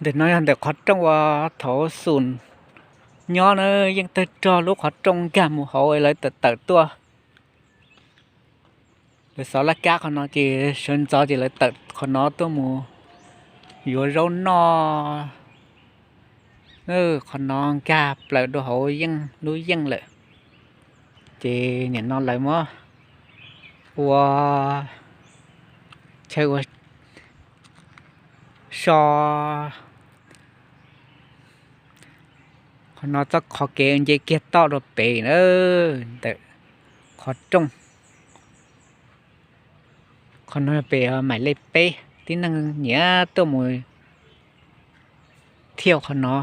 Ntawm no yog ntawm qhov rooj uas thaum xub nyob na, yeej tawg rog lub qhov rooj nkag mus hauv lawv tawm tawm tuaj. Lawv xov laj kab qhov no ces sawv ntxov ces lawv tawm qhov no tuaj mus yuav zaub noj. Qhov no nkag plaws rau hauv yeej lub yeej lawm. Ces nim no lawv muab ua chaw ua so. Qhov no txoj qhov kev nce kiag toj rau pem na, ntawm qhov rooj. Qhov no pem maim lej peb, tib neeg nyiam tuaj mus thiaj qhov no.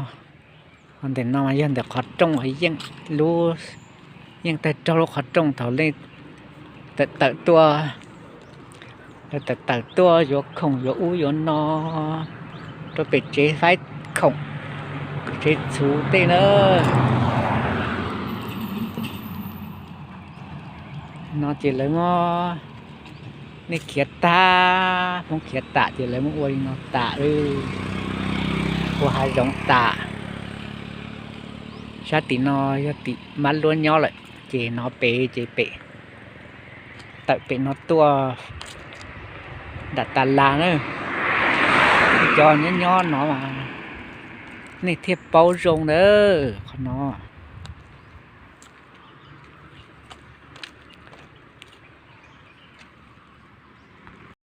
Ntawm no yog ntawm qhov rooj uas yeej lub, yeej tawg rog lub qhov rooj thaum leej tawm tawm tuaj, tawm tawm tuaj yuav khoom yuav ub yuav no rau pem tsev faib khoom, tsev txhuv tej na. No ces lawv muab nej khiav tag, Hmoob khiav tas ces lawv muab ua li no tas, ua hav zoov tas. Sab tim no yog tim mab luab nyob lawm, ces no pem ces pem, tawm pem no tuaj nram tas las na. Cov nyob nyob no mas nej thiaj paub zoo ntawd qhov no.